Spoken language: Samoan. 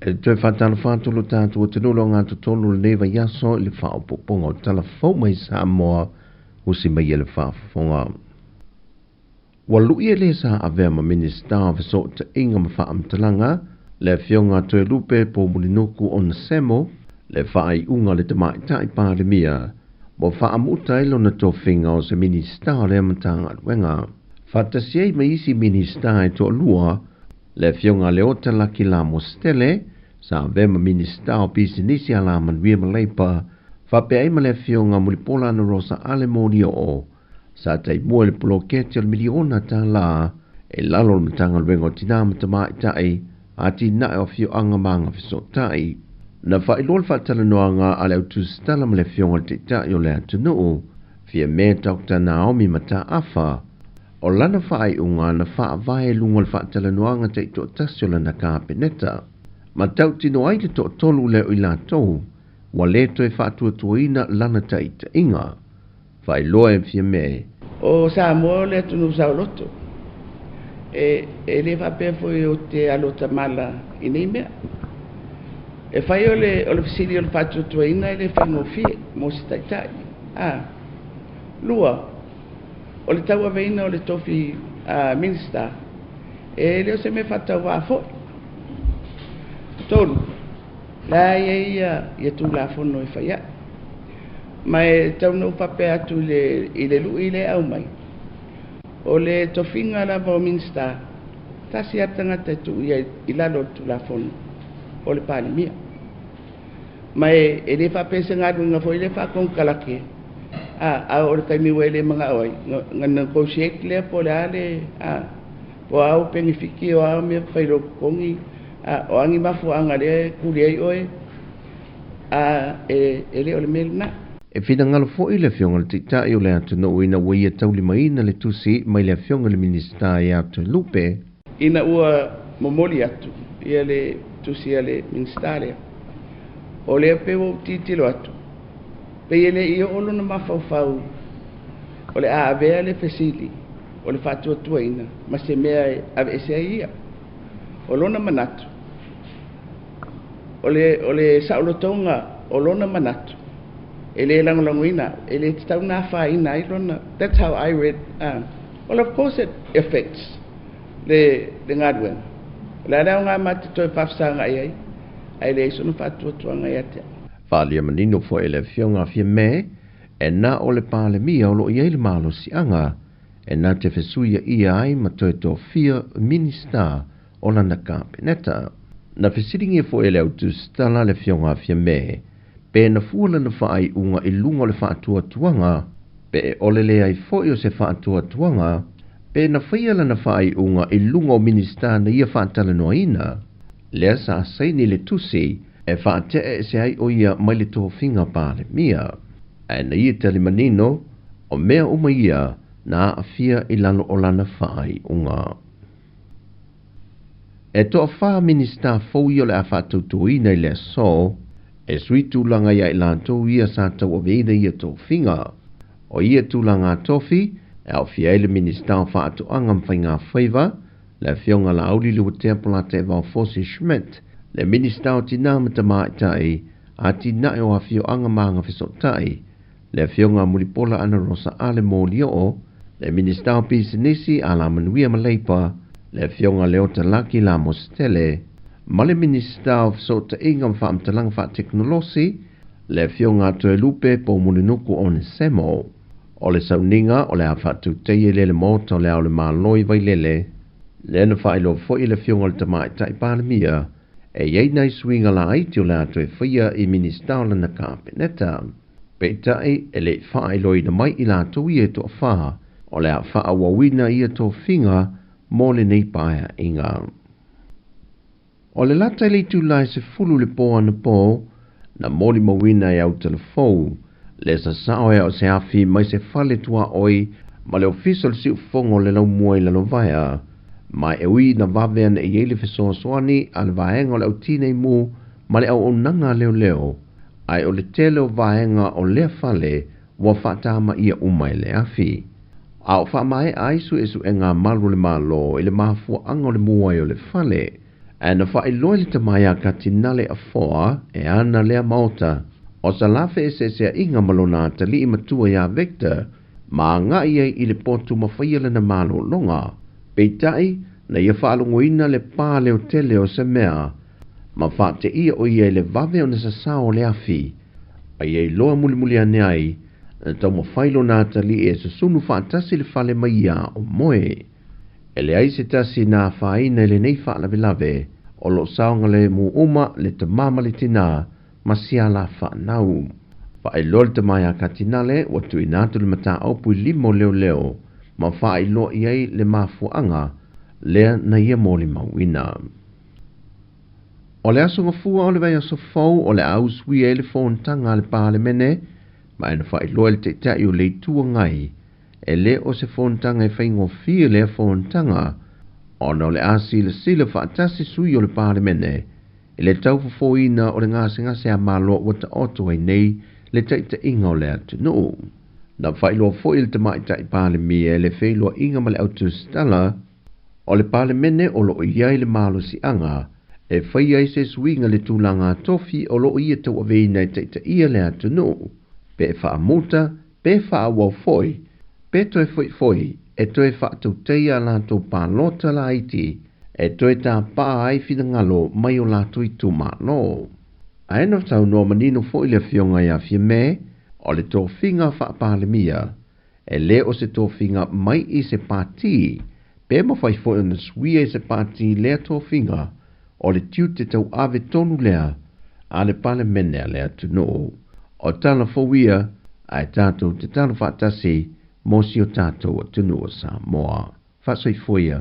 E toe faatalofa atu lo tatou atunuu le ogatotonu o lenei vaiaso i le faaopoopoga o Tala Fou mai Samoa usi mai e le faafofoga. Ua lu'i e le sa avea ma Minisita o Fesootaiga ma Faamatalaga le Afioga Toelupe Poumulinuku Onesemo le faaiuga a le Tamaitai Palemia ua faamuta ai lona tofiga o se Minisita o lea Matagaluega. Faatasi ai ma isi Minisita e toalua le Afioga Leota Laki Lamositele sa avea ma Minisita o Pisinisi Alamanuia ma Leipa, faapea ai ma le Afioga Mulipola Anarosa Ale Molioo sa taimua i le poloketi o le miliona $1 e lalo o le Matagaluega o Tinā ma Tamaitai, Atinae o Afioaga ma Agafesootai. Na faailoa le faatalanoaga a le autusitala ma le Afioga i le Taitai o le atunuu, Fiame Dr Naomi Mataafa, o lana faaiuga na faavae i luga o le faatalanoaga taitoatasi o lana Kapeneta. Ma tautino ai le toatolu lea o i latou ua le toe faatuatuaina lana taitaiga. Faailoa e Fiame. O Samoa o le atunuu saoloto. E le faapea foi o te alo tamala i nei mea. E fai o le fesili o le faatuatuaina e le faigofie mo se taitai. Lua, o le tauaveina o le tofi Minista, e le o se mea faatauvaa foi. Tolu, la ia ia ia Tulafono e fai ai. Ma e tau na faapea atu i le lui le au mai. O le tofiga lava o Minista, tasi a tagata e tuu ia i lalo o le Tulafono o le Palemia. Ma e le faapea se galuega foi le faakonekarate, a o le taimi ua e le manao ai, na negotiate lea po o le a le, po o a ou penefiti o a mea fai lou totogi, o a ni mafuaaga lea e tuli ai oe, e le o le mea lena. E finagalo foi le Afioga i le Taitai o le atunuu ina ua ia taulimaina le tusi mai le Afioga i le Minisita ia Toelupe. Ina ua momoli atu ia le tusi a le Minisita lea, o lea pe ua ou tilotilo atu, pei e le i oo lona mafaufau o le a avea le fesili o le faatuatuaina ma se mea e aveese ai ia. O lona manatu, o le saolotoga o lona manatu, e le lagolagoina, e le tatau na afaina ai lona. That's how I read. Well, of course it affects le galuega. O le a le aoga ma te toe faafesagai ai, ae leai sona faatuatuaga ia te au. Faaalia manino foi e le Afioga Fiame, e na o le Palemia o loo i ai le malosiaga, e na te fesuia ia ai ma toe tofia Minista o lana Kapeneta. Na fesiligia foi e le autusitala le Afioga Fiame, pe na fua lana faaiuga i luga o le faatuatuaga, pe e ole le ai foi o se faatuatuaga, pe na faia lana faaiuga i luga o Minista na ia faatalanoaina. Lea sa saini le tusi e faatea e se ai o ia mai le tofiga Palemia. Ae na ia talimanino o mea uma ia na aafia i lalo o lana faaiuga. E toafā Minista fou ia o le a faatautoina i le aso, e sui tulaga ia i latou ia sa tauaveina ia tofiga. O ia tulaga tofi, e aofia ai le Minista o Faatoaga ma Faiga Faiva, le Afioga Laauli Leuatea Polataivao Fosi Schmidt, le Minista o Tinā ma Tamaitai, Atinae o Afioaga ma Agafesootai, le Afioga Mulipola Anarosa Ale Molioo, le Minista o Pisinisi Alamanuia ma Leipa, le Afioga Leota Laki Lamositele, ma le Minista o Fesootaiga ma Faamatalaga Faatekonolosi, le Afioga Toelupe Poumulinuku Onesemo. O le sauniga o le a faatauteia i le Maota o le Ao o le Malo i Vailele, lea na faailoa foi le Afioga i le Tamaitai Palemia, e iai nai suiga laiti o le a toe faia i Minista o lana Kapeneta. Peitai e le i faailoaina mai i latou ia e toafā o le a faaauauina ia tofiga mo lenei paeaiga. O le lata i le itula e 10 le po anapo, na molimauina e autalafou, le sasao e o se afi mai se fale tuaoi ma le ofisa o le siufofoga o le laumua i Lalovaea, ma e ui na vave ana i ai le fesoasoani a le vaega o le autinei mu ma le auaunaga a leoleo, ae o le tele o vaega o lea fale ua faatama ia uma e le afi. A o faamaea ai suesuega a malu o le Malo i le mafuaaga o le mua ai o le fale, Ae na faailoa i le tama ia Katinale Afoa e ana lea maota o sa la feeseeseaiga ma lona atalii matua iā Victor ma agaʻi ai i le potu ma faia lana malōlōga. Peitai, na ia faalogoina le pā leotele o se mea ma faateia o ia i le vave ona sasao o le afi, a ia iloa mulimuli ane ai na taumafai lona atalii e susunu faatasi le fale ma ia o moe. E leai se tasi na afaina i lenei faalavelave o loo saogalemu uma le tamā ma le tinā ma sia la faanau. Faailoa le tama iā Katinale ua tuuina atu le mataupu i lima o leoleo ma faailoa i ai le mafuaaga lea na ia molimauina. O le aso Gafua o le vaiaso fou o le a usuia ai le fonotaga a le Palemene ma e na faailoa i le Taitai o le Itu Agai e lē o se fonotaga e faigofie lea fonotaga ona o le a silasila faatasi sui o le Palemene i le taufofoina o le gasegase a Malo ua taoto ai nei le taitaiga o le atunuu. Na faailoa foi i le Tamaitai Palemia e le feiloaiga ma le autusitala o le Palemene o loo i ai le malosiaga e faia ai se suiga i le tulaga tofi o loo ia tauaveina e taitaia le atunuu, pe faamuta, pe faaauau foi, pe toe foifoi e toe faatautaia a latou palota laiti e toe tapaa ai finagalo mai o latou itumalo. Ae na saunoa manino foi le afioga ia Fiamē o le tofiga faapalemia e lē o se tofiga mai i se pati pe mafai foi ona suia i se pati lea tofiga o le tiute tauave tonu lea a le Palemene a le atunuu. O tala fou ia ae tatou tatalo faatasi mo si o tatou atunuu o Samoa. Faasoifua ia.